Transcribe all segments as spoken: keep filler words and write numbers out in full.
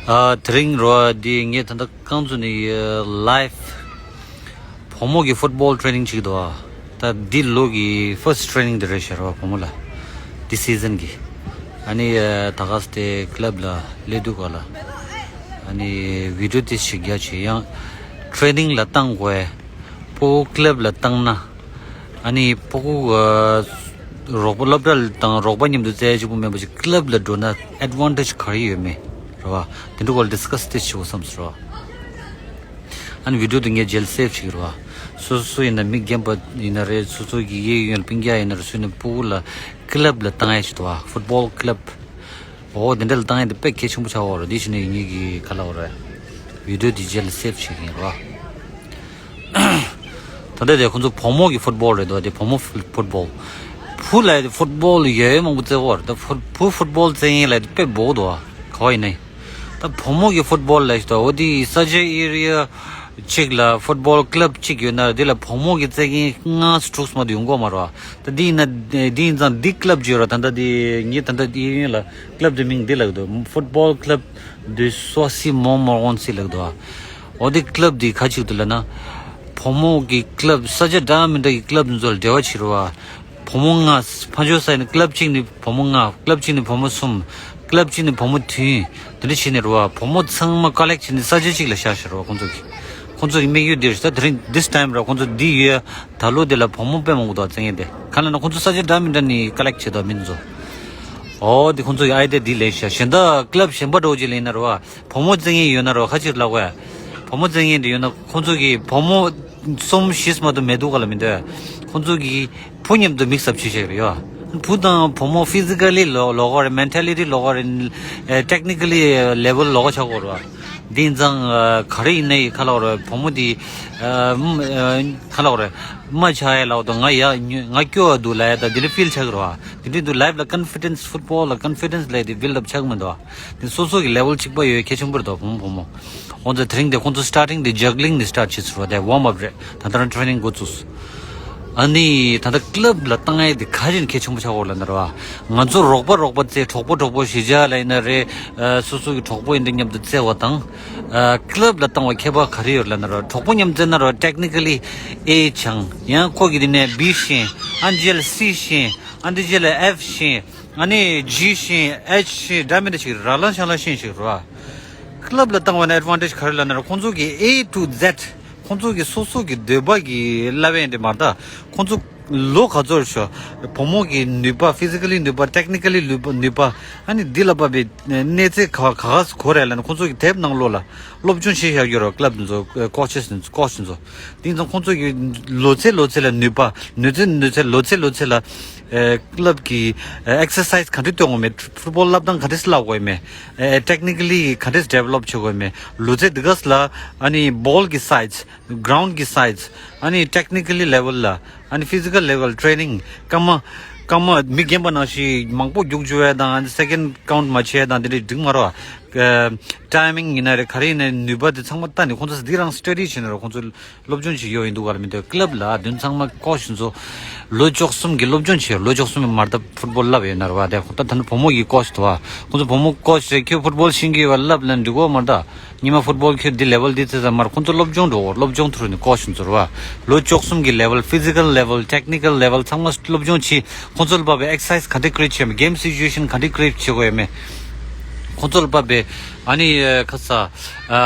ཨ། དེ་རིང་རོ་འདི་ངས་ད་ལྟ་རྐང་བཙུགས་ནས་ལའིབ་བུ་མོ་གི་ཕུཊ་བོལ་ཊེ་ནིང་བྱེད་ཀྱི་འདུག་ད་འདི་ལོ་གི་ཕར་སི་ཊི་ཊེ་ནིང་འདི་རེད་ཤག་རོ། བུ་མོ་ལ་འདི་སི་ཛན་གི། ཨ་ནི་ད་ག་སེ་ཀི་ལབ་ལ་སླེབས་དུས་ག་ལ། ཨ་ནི་བི་ཌི་ཡོ་དེ་ཞིག་རྒྱག་བྱེད་ཡང་ཊེ་ནིང་ལ་བཏང་དགོས། ཕྲུ་གུ་ཀི་ལབ་ལ་བཏང་ན། ཨ་ནི་ཕྲུ་གུ་ཨ་རོགས་པ་སློབ་གྲྭ་དང་རོགས་པ་མཉམ་དུ་རྩེ་གཅིག་པུ་མེད་པ་ཞིག་ཀི་ལབ་ལ་འགྲོ་ན་ཨེཌ་ཝན་ཊེཇ་ག་རེ་ཡོད་མེད་རེད་བ། དེ་འདྲ་སྐོར་ལ་ཌི་སི་ཀ་སི་ཏོག་ཙམ་བྱེད་དགོས་བསམ་སོང་རེད་བ། ཨ་ནི་བི་ཌི་ཡོ་དེ་ངས་རྗེས་ལ་སེབ་བྱེད་ཀྱི་རེད་བ། སོ་སོ་ཡིན་ན་མི་རྒན་པ་ཡིན་ན་རེད། སོ་སོ་གི་གཡས་གཡོན་ལ་སྤུན་ཀྱག་ཡིན་ན་རེད། སུ་ཡིན་ན་ཕྲུ་གུ་ལ་ཀི་ལབ་ལ་བཏང་ཡ་ཞིག་འདུག་བ། ཕུཊ་བོལ་ཀི་ལབ། འོ་དེ་འདྲ་ལ་བཏང་ཡ་དེ་དཔེ་གལ་ཆེན་པོ་ཆགས་ཡོད་རེད། འདི་བྱས་ནས་ངེད་ཀྱི་ག་ལབ་དགོས་རེད། བི་ཌི་ཡོ་དེ་རྗེས་ལ་སེབ་བྱེད་ཀྱི་ཡིན་རོ། ད་ལྟ་དེ་ཁོང་ཚོ་བུ་མོ་གི་ཕུཊ་བོལ་རེད་འདུག་དེ་བུ་མོ་ཕུཊ་བོལ། བུ་ལབ་ཡ་དེ་ཕུཊ་བོལ་ཡོད་མང་པོ་རྩེ་གི་ཡོད་རེད། ད་བུ་བུ་ཕུཊ་བོལ་རྩེ་མཁན་ལབ་ཡ་དེ་དཔེ་སྦོམ་འདུག་ག་བ་ཡིན་ནའི། ད་བུ་མོ་གི་ཕུཊ་བོལ་ལབ་ཡ་ཞིག་འདུག་འོ་དེ་ས་ཆ་ཨེ་རི་ཡ་གཅིག་ལ་ཕུཊ་བོལ་ཀི་ལབ་གཅིག་ཡོད་ན་དེ་ལ་བུ་མོ་གི་རྩེ་མཁན་ལྔ་དྲུག་མ་གཏོགས་ཡོང་གི་མ་རེད་བ། ད་འདི་ཡིན་ན་འདི་ཡིན་ཙང་འདི་ཀི་ལབ་ཅིག་ཡོད་རེད། ད་ལྟ་འདི་ངས་ད་ལྟ་འདི་ཡིན་ལ་ཀི་ལབ་འདི་མིང་འདི་ལབ་ཀྱི་འདུག་ཕུཊ་བོལ་ཀི་ལབ་དུ་སོ་སི་མོན་མོར་ཝོན་སི་ལབ་ཀྱི་འདུག་འོ་འདི་ཀི་ལབ་འདི་ག་ཅིག་འདུག་ལབ་ན། བུ་མོ་གི་ཀི་ལབ་ས་ཆ་འདྲ་མི་འདྲ་གི་ཀི་ལབ་འདི་ཚོ་ལ་འབྲེལ་བ་བྱེད་རེད་བ། བུ་མོ་ལྔ། ཕར་ཕྱོགས་ས་ཡིན་ན་ཀི་ལབ་གཅིག་ནི་བུ་མོ་ལྔ། ཀི་ལབ་གཅིག་ནི་བུ་མོ་གསུམ། ཀི་ལབ་གཅིག་ནི་བུ་མོ་བདུན། དེ་འདྲ་བྱས་ནས་རེད་བ། བུ་མོ་ཚང་མ་ཀོ་ལེག་བྱས་ནས་ས་ཆ་གཅིག་ལ་བཞག་བཞག་རེད་བ། ཁོང་ཚོ་གི་ཁོང་ཚོ་གི་དམིགས་ཡུལ་འདི་རེད། ད་དེ་རིང་this time ར་ཁོང་ཚོ་འདི་ཡོད། ད་ལོ་འདི་ལ་བུ་མོ་དཔེ་མང་པོ་འདུག་རྩེ་མཁན་དེ། གང་ལབ་ན་ཁོང་ཚོ་ས་ཆ་འདྲ་མི་འདྲ་ནས་ཀོ་ལེག་བྱས་འདུག་མི་ཚོ། འོ་དེ་ཁོང་ཚོ་གི་ཨའི་ཌི་ཡ་འདི་ལས་ཤག་གཞན་དག་ཀི་ལབ་གཞན་པ་འདྲ་བོ་ཅིག་ལ་ཡིན་ན་རེད་བ། བུ་མོ་རྩེ་མཁན་ཡོད་ན་རེད་བ། ཁ་ཅིག་ལབ་དགོས། བུ་མོ་རྩེ་མཁན་དེ་ཡོད་ན་ཁོང་ཚོ་གི་བུ་མོ་གསུམ་བཞི་མ་གཏོགས་མེད་འདུག་ག་ལ་མི་འདོད། ཁོང་ཚོ་གི་བུ་མཉམ་དུ་མིགས་ཨབ་བྱེད་བཞག་རེད་ཡོད། བུ་དང་བུ་མོ་ཕི་ཛི་ཀ་ལི་ལོགས་ལོགས་རེད། མེན་ཊ་ལི་ཊི་ལོགས་རེད། ཨེ་ཊེག་ནི་ཀ་ལི་ལེ་ཝལ་ལོགས་ཆགས་ཀྱི་ཡོད་རེད་བ། འདི་ཡིན་ཙང་ཨ་ག་རེ་ཡིན་ནའི་ག་ལབ་དགོས་རེད། བུ་མོ་དེ་ཨ་ཨ་ག་ལབ་དགོས་རེད། རྨ་ཆགས་ཡ་ལབ་དང་ང་ཡ་ང་སྐྱོ་བ་འདུག་ལབ་ཡ་དང་དེ་འདྲ་ཕིལ་ཆགས་ཀྱི་རེད་བ། དེ་འདྲ་འདུག་ལའིབ་ལ་ཀོན་ཕི་ཌེན་སི། ཕུཊ་བོལ་ལ་ཀོན་ཕི་ཌེན་སི་ལབ་ཡ་དེ་བིལ་ཌི་ཨབ་ཆགས་ཀྱི་མི་འདུག་བ། དེ་སོ་སོ་གི་ལེ་ཝལ་གཅིག་པ་ཡོད་གལ་ཆེན་པོ་རེད་དོ། བུ་མོ་བུ་མོ། འོ་ཙང་དེ་རིང་དེ་ཁོང་ཚོ་སི་ཊར་ཊིང་དེ་ཇག་ལིང་ནས་སི་ཊར་བྱེད་ཚུལ་བ་དེ་ཝོམ་ཨབ་རེད། ད་ལྟ་རང་ཊེ་རེ་ནིང་འགོ་བཙུགས། ཨ་ནི་ད་ལྟ་ཀི་ལབ་ལ་བཏང་ཡ་དེ་ག་རེ་གལ་ཆེན་པོ་ཆགས་ཡོད་ལབ་ན་རེད་བ། ང་ཚོ་རོགས་པ་རོགས་པ་རྩེ། གྲོགས་པོ་གྲོགས་པོ་གཞིས་ཆགས་ལ་ཡིན་ན་རེད། ཨ་སོ་སོ་གི་གྲོགས་པོ་ཡིན་དུས་མཉམ་དུ་རྩེ་བ་དང་། ཨ་ཀི་ལབ་ལ་བཏང་བ་ཁྱད་པར་ག་རེ་ཡོད་ལབ་ན་རེད་བ། གྲོགས་པོ་མཉམ་རྩེ་ན་རེད་བ། ཊེག་ནི་ཀ་ལི་ཨེ་སྦྱང་། ཡང་ཁོ་གི་དེ་ནས་བི་ཤེས། ཨ་འདི་རྗེས་ལ་སི་ཤེས། ཨ་འདི་རྗེས་ལ་ཨེཕ་ཤེས། ཨ་ནི་ཇི་ཤེས། ཨེཆ་ཤེས། འདྲ་མི་འདྲ་ཞིག་ར་ལང་ཤ་ལང་ཤེས་ཞིག་རེད་བ། ཀི་ལབ་ལ་བཏང་བ་ན་ཨེཌ་ཝན་ཊེཇ་ག་རེ་ལབ་ན་ར། ཁོང་ཚོ་གི་ཨེ་ཊུ་ཛེཌ། ཁོང་ཚོ་གི་སོ་སོ་གི་འདོད་པ་གི་བསླབ་ཡ་འདི་མ་རེད་ད། ཁོང་ཚོ་ལོ་ག་ཚོད་ཤོག་བུ་མོ་གི་ནུས་པ། ཕི་ཛི་ཀ་ལི་ནུས་པ། ཊེག་ནི་ཀ་ལི་ནུས་པ། ནུས་པ། ཨ་ནི་འདི་ལ་བབས་པའི་གནས་ཚད་ག་ག་ག་གོ་རེད་ལབ་ན། ཁོང་ཚོ་གི་དེབ་ནང་ལོགས་ལ་སློབ་སྦྱོང་བྱེད་བཞག་ཡོད་རེད། ཀི་ལབ་འདི་ཚོ་ཀོ་ཆི་འདི་ཚོ་ཀོ་ཆི་འདི་ཚོ། དེ་ཡིན་ཙང་ཁོང་ཚོ་གི་ལོ་ཚད་ལོ་ཚད་ལ་ནུས་པ། ནུས་ཚད་ནུས་ཚད་ལོ་ཚད་ལོ་ཚད་ལ། ཨེ་ཀི་ལབ་ཀྱི་ཨེག་སར་སའིཛ་ག་འདྲས་སྟོན་དགོས་མེད། ཕུཊ་བོལ་བསླབ་སྟངས་ག་འདྲས་བསླབ་དགོས་མེད། ཨེ་ཊེག་ནི་ཀ་ལི་ག་འདྲས་ཌི་ཝེ་ལོབ་བྱེད་དགོས་མེད། ལོ་ཚད་འདི་ག་ལ་ཨ་ནི་བོལ་གྱི་སའིཛ། གྷི་རའུན་ཌི་གྱི་སའིཛ། ཨ་ནི་ཊེག་ནི་ཀ་ལི་ལེ་ཝལ་ལ། ཨ་ནི་ཕི་ཛི་ཀལ་ལེ་ཝལ། ཊེ་རེ་ནིང་། སྐར་མ་སྐར་མ་མི་རྒན་པ་ནང་བཞིན་མང་པོ་རྒྱུག་འཇུག་ཡ་དང་། ཨ་ནི་སེ་ཀེན་ཌི་ཀའུན་ཊི་མ་བྱེད་ཡ་དང་། དེ་འདྲས་འགྲིག་མ་རེད་བ། ཨ་ཊའི་མིང་ཡིན་ན་རེད། ག་རེ་ཡིན་ན་ནུས་པ་དེ་ཚང་མ་ལྟ་ནས་ཁོང་ཚོ་འདི་རང་སི་ཊ་ཌི་བྱས་ན་ར། ཁོང་ཚོ་སློབ་སྦྱོང་བྱེད་ཡོད་ཡིན་འདུག་ག་ལ་མི་འདུག་ཀི་ལབ་ལ་དོན་ཚང་མ་ཀོ་ཆི་ཚོ་ལོ་བཅུ་གསུམ་གྱི་སློབ་སྦྱོང་བྱས། ལོ་བཅུ་གསུམ་མ་གཏོགས་ཕུཊ་བོལ་བསླབས་ཡོད་ན་ར་བ། དེ་ཁོ་ད་ད་ནི་བུ་མོ་གི་ཀོ་ཆི་འདུག་བ། ཁོང་ཚོ་བུ་མོ་ཀོ་ཆི་རེད། ཁྱོད་ཕུཊ་བོལ་ཤེས་ཀྱི་ཡོད་པ་བསླབས་ལབ་ན་འགྲིག་གོ་མ་རེད་ད། ཉི་མ་ཕུཊ་བོལ་ཁྱོད་འདི་ལེ་ཝལ་འདི་རྩེ་ཙམ་མ་རེད། ཁོང་ཚོ་སློབ་སྦྱོང་འགྲོ་གོ། སློབ་སྦྱོང་ཐོག་ནས་ཀོ་ཆི་ཚོ་ར་བ། ལོ་བཅུ་གསུམ་གྱི་ལེ་ཝལ། ཕི་ཛི་ཀལ་ལེ་ཝལ། ཊེག་ནི་ཀལ་ལེ་ཝལ་ཚང་མ་སློབ་སྦྱོང་བྱས། ཁོང་ཚོ་ལ་བབས་པའི་ཨེག་སར་སའིཛ་ག་འདྲས་ཀི་རི་ཨེཊ་བྱེད་ཡོད་མེད། གེམ་སི་ཅུ་ཨེ་ཤན་ག་འདྲས་ཀི་རི་ཨེཊ་བྱེད་དགོས་ཡོད་མེད། ཁོང་ཚོ་ལ་བབས་པའི་ཨ་ནི་ཁ་ས་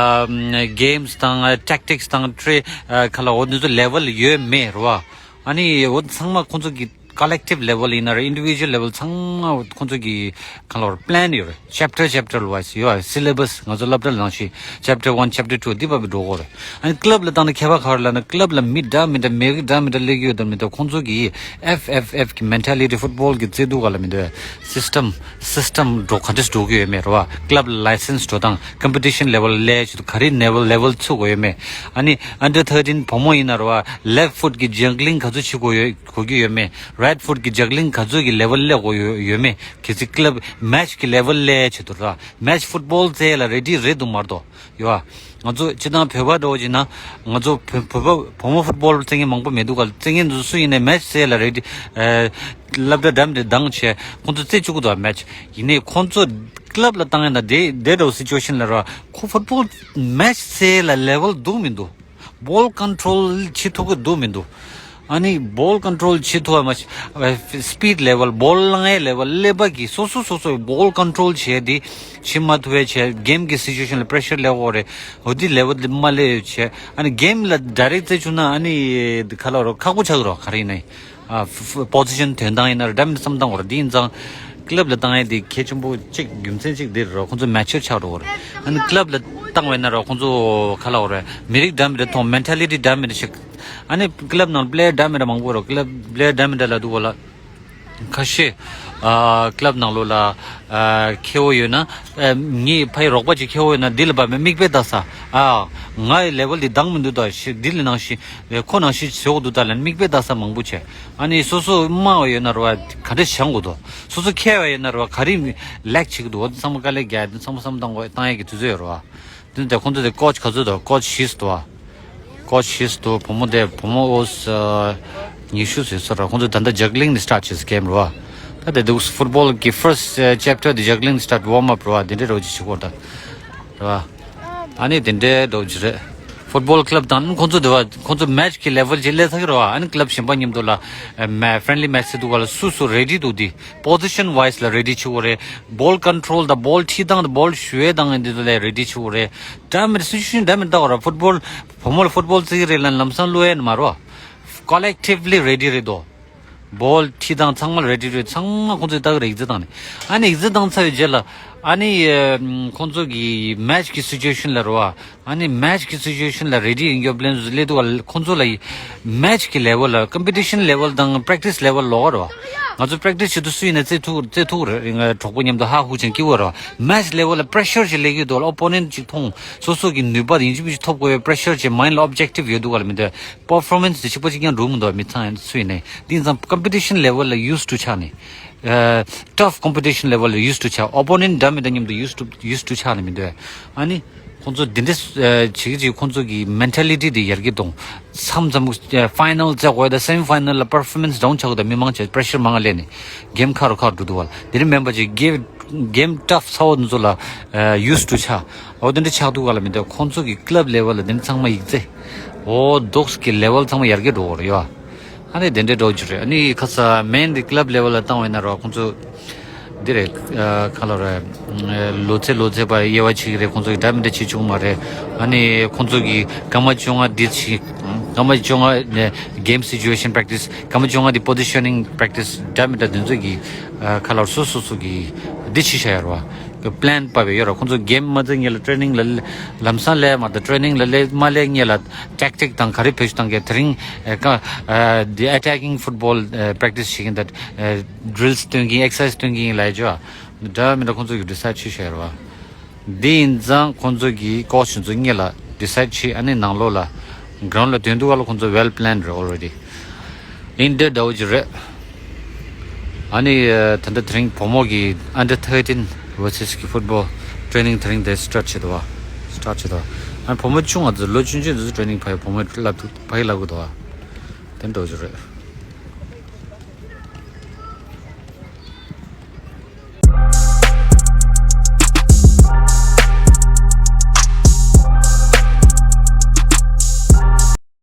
གེམ་སི་དང་ཊེག་ཊིག་སི་དང་ཊེ་ཁ་ལ་འོ་འདི་ཚོ་ལེ་ཝལ་ཡོད་མེད་ར་བ། ཨ་ནི་འོ་ཚང་མ་ཁོང་ཚོ་གི་ཀོ་ལེག་ཊིབ་ལེ་ཝལ་ཡིན་ན་ར། ཨིན་ཌི་བི་ཇུ་ཨལ་ལེ་ཝལ་ཚང་མ་ཁོང་ཚོ་གི་གང་ལབ་དགོས་རེད། པི་ལན་ཡོད་རེད། ཅེབ་ཊར་ཅེབ་ཊར་ཝའི་སི་ཡོད་རེད། སི་ལེ་བྷ་སི་ང་ཚོ་སློབ་གྲྭ་ནང་བཞིན་ཅེབ་ཊར་ཝན། ཅེབ་ཊར་ཊུ་འདི་བབས་པའི་འགྲོ་གོ་རེད། ཨ་ནི་ཀི་ལབ་ལ་བཏང་ན་ཁྱད་པར་ག་རེ་ལབ་ན། ཀི་ལབ་ལ་མི་འདྲ་མི་འདྲ་མི་རིགས་འདྲ་མི་འདྲ་སླེབས་ཀྱི་ཡོད་དམ་མི་འདུག་ཁོང་ཚོ་གི་ཨེཕ་ཨེཕ་ཨེཕ་གི་མེན་ཊ་ལི་ཊི། ཕུཊ་བོལ་གི་རྩེད་དུ་ག་ལ་མི་འདུག་སི་སི་ཊམ་སི་སི་ཊམ་འགྲོ་ག་འདྲས་འགྲོ་གི་ཡོད་མེད་ར་བ། ཀི་ལབ་ལ་ལའི་སེན་སི་འགྲོ་སྟངས། ཀམ་པི་ཊི་ཤན་ལེ་ཝལ་སླེབས་ཆེད་དུ་ག་རེ་ལེ་ཝལ་ལེ་ཝལ་ཚུད་དགོས་ཡོད་མེད། ཨ་ནི་ཨན་ཌར་ཐར་ཊིན་བུ་མོ་ཡིན་ན་ར་བ། ལེཕ་ཊི་ཕུཊ་གི་ཇག་ལིང་ག་ཚོད་བྱེད་དགོས་ཡོད། དགོས་ཀྱི་ཡོད་མེད། རའིཊ་ཕུཊ་གི་ཇག་ལིང་ག་ཚོད་ཀྱི་ལེ་ཝལ་སླེབས་དགོས་ཡོད་མེད། གལ་སྲིད་ཀི་ལབ་མེ་ཆི་གི་ལེ་ཝལ་སླེབས་ཆེད་དུ་ར། མེ་ཆི་ཕུཊ་བོལ་རྩེ་ལ་རེ་ཌི་རེད་འདུག་མ་གཏོགས་ཡོད་ཨ། ང་ཚོ་སྤྱིར་བཏང་བོད་པ་འདྲ་བོ་ཅིག་ན། ང་ཚོ་བོད་བོད་པ་བུ་མོ་ཕུཊ་བོལ་རྩེ་མཁན་མང་པོ་མི་འདུག་ག་རྩེ་མཁན་ཚོ་སུ་ཡིན་ནའི་མེ་ཆི་རྩེ་ལ་རེ་ཌི། ཨ་སློབ་གྲྭ་འགྲམ་དེ་བཏང་བྱས་ཁོང་ཚོ་རྩེ་བཅུག་གི་འདུག་ཨ། མེ་ཆི་ཡིན་ནའི་ཁོང་ཚོ། ཀླབ་ལ་བཏང་ཡ་ན་དེ་དེ་འདྲ་བོ་སི་ཅུ་ཨེ་ཤན་ལ་ར་ཁོ་ཕུཊ་བོལ་མེ་ཆི་རྩེ་ལ་ལེ་ཝལ་འདུག་མི་འདུག་བོལ་ཀོན་ཊོལ་བྱེད་ཐུབ་ཀྱི་འདུག་མི་འདུག་ཨ་ནི་བོལ་ཀོན་ཊོལ་བྱེད་ཐུབ་པ་མ་ཤེས། སི་པིཌ་ལེ་ཝལ་བོལ་ལངས་ཡས་ལེ་ཝལ་ཀླད་པ་གི་སོ་སོ་སོ་སོའི་བོལ་ཀོན་ཊོལ་བྱས་ཏེ་བྱེད་མ་ཐུབ་པའི་བྱས་གེམ་གི་སི་ཅུ་ཨེ་ཤན་ལ་པི་རེ་ཤར་སླེབས་ཀྱི་ཡོད་རེད། འོ་དེ་ལེ་ཝལ་དེ་མ་སླེབས་བྱས་ཨ་ནི་གེམ་ལ་ཌའི་རེག་རྩེ་བཅུག་ན་ཨ་ནི་ག་ལབ་རོགས་ཁག་པོ་ཆགས་ཀྱི་རོགས་ག་རེ་ཡིན་ནའི། ཨ་ཕོ་ཕོ་ཟི་ཤན་དོན་དང་ཡིན་ན་ར་འདྲ་མི་འདྲ་བསམ་སྟངས་འོར་འདི་ཡིན་ཙང་། ཀླབ་ལ་བཏང་ཡས་དེ་གལ་ཆེན་པོ་གཅིག་རྒྱུ་མཚན་གཅིག་འདི་རེད་རོ། ཁོང་ཚོ་མེ་ཅུར་ཆགས་འགྲོ་གི་རེད། ཨ་ནི་ཀླབ་ལ་བཏང་བས་ན་རོ་ཁོང་ཚོ་ག་ལབ་དགོས་རེད། མི་རིགས་འདྲ་མི་འདྲ་མཐོང་། མེན་ཊ་ལི་ཊི་འདྲ་མི་འདྲ་ཞིག་ཨ་ནི་ཀླབ་ནང་པི་ལེ་ཡར་འདྲ་མི་འདྲ་མང་པོ་རོ། ཀླབ་པི་ལེ་ཡར་འདྲ་མི་འདྲ་ལབ་འདུག་གོ་ལ། ཁ་ཤས་ཨ་ཀླབ་ནང་ལོགས་ལ་ཨ་མཁས་པོ་ཡོད་ན་ཨ་ངའི་ཕ་ཡི་རོགས་པ་ཅིག་མཁས་པོ་ཡོད་ན་འདི་ལ་བབས་མི་མིག་དཔེ་ལྟ་ས། ཨ་ངའི་ལེ་ཝལ་འདི་འདང་མི་འདུག་ད་ཞེས་འདི་ལ་ནང་བཞིན་ཁོ་ནང་བཞིན་བྱེད་དགོས་འདུག་ད་ལ་མིག་དཔེ་ལྟ་ས་མང་པོ་བྱས། ཨ་ནི་སོ་སོ་དམའ་བ་ཡོད་ན་རེད་བ་ག་འདྲ་བྱེད་དགོས་འདུག་སོ་སོ་མཁས་པ་ཡོད་ན་རེད་བ་ག་རེ་ལེག་བྱེད་ཀྱི་འདུག་འོ་དེ་ཚང་མ་དཀའ་ལས་རྒྱག་དེ་ཚང་མ་བསམ་བཏང་དགོས་བཏང་ཡས་ཀྱི་དུས་ཚོད་ཡོད་རེད་བ། དེ་ནས་ཁོང་ཚོ་དེ་ཀོ་ཆི་ག་ཚོད་འདུག་ཀོ་ཆི་བཞི་འདུག་བ། ཀོ་ཆི་བཞི་འདུག་བུ་མོ་དེ་བུ་མོ་ཨོ་ཉི་ཤུ་ཟེར་སོ་ར། ཁོང་ཚོ་ད་ལྟ་ཇག་ལིང་ནས་སི་ཊར་ཊི་བྱེད་གེམ་རེད་བ། ད་དེ་འདུག་ཕུཊ་བོལ་གྱི་ཕར་སི་ཊི་ཅེབ་ཊར་དེ་ཇག་ལིང་ནས་སི་ཊར་ཊི་ཝརམ་ཨབ་རེད་བ། དེ་འདྲའི་རོ་ཅིག་བྱེད་དགོས་ད་རེད་བ། ཨ་ནི་དེ་འདྲའི་འགྲོ་རྒྱུ་རེད། ཕུཊ་བོལ་ཀླབ་དང་ཁོང་ཚོ་དེ་བ་ཁོང་ཚོ་མེ་ཆི་གི་ལེ་ཝལ་ཅིག་སླེབས་ཚར་གི་རེད་བ། ཨ་ནི་ཀླབ་གཞན་པ་མཉམ་དུ་ལ་ཨ་མེ་ཕི་རེན་ལི་མེ་ཆི་ཟེར་འདུག་ག་ལ། སུ་སུ་རེ་ཌི་འདུག་དེ་པོ་ཟི་ཤན་ཝའི་སི་ལ་རེ་ཌི་བྱེད་དགོས་རེད། བོལ་ཀོན་ཊོལ་དང་བོལ་ཁྲིད་སྟངས་དང་བོལ་གཞུ་ཡས་སྟངས་འདི་ཚོ་ལ་རེ་ཌི་བྱེད་དགོས་རེད། འདྲ་མི་འདྲ་སི་ཅུ་ཨེ་ཤན་འདྲ་མི་འདྲ་འདུག་ག་ར། ཕུཊ་བོལ་བུ་མོ་ལ་ཕུཊ་བོལ་རྩེ་གི་རེད་ལ་ལམ་སང་བླུག་ཡས་ནི་མ་རེད་བ། ཀོ་ལེག་ཊིབ་ལི་རེ་ཌི་རེད་དོ། བོལ་ཁྲིད་སྟངས་ཚང་མ་ལ་རེ་ཌི་རེད། ཚང་མ་ཁོང་ཚོས་ལྟ་གི་རེད། ཡིག་ཚད་བཏང་ནས། ཨ་ནི་ཡིག་ཚད་བཏང་ཚར་བའི་རྗེས་ལ་ཨ་ནི་ཨ་ཁོང་ཚོ་གི་མེ་ཆི་གི་སི་ཅུ་ཨེ་ཤན་ལ་རེད་བ། ཨ་ནི་མེ་ཆི་གི་སི་ཅུ་ཨེ་ཤན་ལ་རེ་ཌི་ཡིན་རྒྱུ་པི་ལེན་ཟུ་ལེ་དུ་བ། ཁོང་ཚོ་ལ་མེ་ཆི་གི་ལེ་ཝལ་ལ་ཀམ་པི་ཊི་ཤན་ལེ་ཝལ་དང་པི་རེག་ཊི་སི་ལེ་ཝལ་ལོགས་རེད་བ། ང་ཚོ་པི་རེག་ཊི་སི་བྱེད་དུས་སུ་ཡིན་ན་རྩེ་ཐུག་རྩེ་ཐུག་རེད། ང་གྲོགས་པོ་མཉམ་དུ་ཧ་ཧུ་ཅན་སྐྱིད་པོ་རེད་བ། མེ་ཆི་ལེ་ཝལ་ལ་པི་རེ་ཤར་ཞིག་སླེབས་ཀྱི་འདུག་ལ། ཨོ་པོ་ནེན་ཊི་ཅིག་མཐོང་། སོ་སོ་གི་ནུས་པ་ཡིན་གཅིག་མིན་གཅིག་ཐོབ་དགོས་པའི་པི་རེ་ཤར་ཅིག་མའིན་ཌི་ལ་ཨོབ་ཇེག་ཊིབ་ཡོད་འདུག་ག་ལ། མི་འདོད། པར་ཕོར་མན་སི་དེ་གཅིག་པ་གཅིག་རྐྱང་འགྲོ་མི་འདུག་མི་ཚང་སུ་ཡིན་ནའི། དེ་ཡིན་ཙང་ཀམ་པི་ཊི་ཤན་ལེ་ཝལ་ལ་ཡུ་སི་ཊུ་ཆགས་ནས། ཨ་ཊཕ་ཀམ་པི་ཊི་ཤན་ལེ་ཝལ་ལ་ཡུ་སི་ཊུ་ཆགས། ཨོ་པོ་ནེན་ཊི་འདྲ་མི་འདྲ་མཉམ་དུ་ཡུ་སི་ཊུ་ཡུ་སི་ཊུ་ཆགས་ནས་མི་འདོད། ཨ་ནི་ཁོང་ཚོ་འདི་འདྲ་ཨ་བྱེད་ཀྱི་བྱེད་ཀྱི་ཁོང་ཚོ་གི་མེན་ཊ་ལི་ཊི་དེ་ཡར་རྒྱས་གཏོང་། མཚམས་མཚམས་ཨ་ཕའི་ནལ་རྩེ་དགོས་དང་སེ་མི་ཕའི་ནལ་ལ་པར་ཕོར་མན་སི་ཌའུན་ཆགས་དགོས་དང་མི་མང་ཆེ་པི་རེ་ཤར་མང་ང་སླེབས་ནས་གེམ་ཁ་རུ་ཁ་རུ་འགྲོ་འདུག་བ། དེ་འདྲ་མིན་པ་ཅིག་གེམ་གེམ་ཊཕ་ཚ་བོ་འདི་ཚོ་ལ་ཨ་ཡུ་སི་ཊུ་ཆགས། འོ་དེ་འདྲ་ཆགས་འདུག་ག་ལ། མི་འདོད། ཁོང་ཚོ་གི་ཀླབ་ལེ་ཝལ་ལ་དེ་འདྲ་ཚང་མ་ཡིག་ཚད། འོ་འདུག་གི་ལེ་ཝལ་ཚང་མ་ཡར་རྒྱས་འགྲོ་གི་རེད་ཡ། ཨ་ནི་དེ་འདྲའི་འགྲོ་རྒྱུ་རེད། ཨ་ནི་ཁ་ས་མེན་འདི་ཀླབ་ལེ་ཝལ་ལ་བཏང་བས་ན་རོ་ཁོང་ཚོ་འདི་རེད། ཨ་ག་ལབ་རེད། ལོ་ཚད་ལོ་ཚད་པ་དབྱེ་བ་ཕྱེ་གི་རེད། ཁོང་ཚོ་གི་འདྲ་མི་འདྲ་བྱེད་ཆོག་མ་རེད། ཨ་ནི་ཁོང་ཚོ་གི་སྐར་མ་བཅོ་ལྔ་འདི་བྱེད། སྐར་མ་བཅོ་ལྔ་གེམ་སི་ཅུ་ཨེ་ཤན་པི་རེག་ཊི་སི། སྐར་མ་བཅོ་ལྔ་འདི་པོ་ཟི་ཤ་ནིང་པི་རེག་ཊི་སི། འདྲ་མི་འདྲ་དེ་ཚོ་གི་ཨ་ག་ལབ་སོ་སོ་སོ་གི་འདི་བྱེད་བཞག་ཡོད་རེད་བ། པི་ལེན་བབས་ཡོད་རེད། ཁོང་ཚོ་གེམ་མ་ཚར་སྔོན་ལ་ཊེ་རེ་ནིང་ལ་ལམ་སང་སླེབས་མ་གཏོགས། ཊེ་རེ་ནིང་ལ་སླེབས་མ་སླེབས་སྔོན་ལ་ཊེག་ཊིག་དང་ག་རེ་བེད་སྤྱོད་བཏང་གི། དེ་རིང་ཨ་ཀ་ཨ་འདི་ཨ་ཊེ་ཀིང་ཕུཊ་བོལ་ཨ་པི་རེག་ཊི་སི་བྱེད་ཀྱིན། ད་ཨ་ཌི་རིལ་སི་སྟོན་གྱིན། ཨེག་སར་སའིཛ་སྟོན་གྱིན་ལབ་ཡོད་རེད་བ། འདྲ་མི་འདྲ་ཁོང་ཚོ་གིས་ཌི་སའིཌ་བྱས་བཞག་ཡོད་རེད་བ། འདི་ཡིན་ཙང་ཁོང་ཚོ་གིས་ཀོ་ཆི་ཚོ་སྔོན་ལ་ཌི་སའིཌ་བྱས། ཨ་ནི་ནང་ལོགས་ལ་གྲོན་ལ་དོན་དུ་བ་ལ་ཁོང་ཚོ་ཝེལ་པི་ལེན་རེད། ཨོལ་རེ་ཌི་ཨིན་ཌི་འདྲ་བོ་ཅིག་རེད། ཨ་ནི་ཨ་ད་ལྟ་དེ་རིང་བུ་མོ་གི་ཨན་ཌར་ཐར་ཊིན་ཝར་སེ་སི་གི་ཕུཊ་བོལ་ཊེ་རེ་ནིང་དེ་རིང་དེ་སི་ཊར་ཊི་བྱེད་འདུག་བ། སི་ཊར་ཊི་བྱེད་འདུག་བ། ཨ་ནི་བུ་མོ་ཆུང་བ་ཚོ་ལོ་ཆུང་ཆུང་ཚོ་ཊེ་རེ་ནིང་ཕ་གི་བུ་མོ་ལབ་ཐུབ་ཕ་གི་ལབ་གི་འདུག་བ། དེ་འདྲ་བོ་ཅིག་རེད།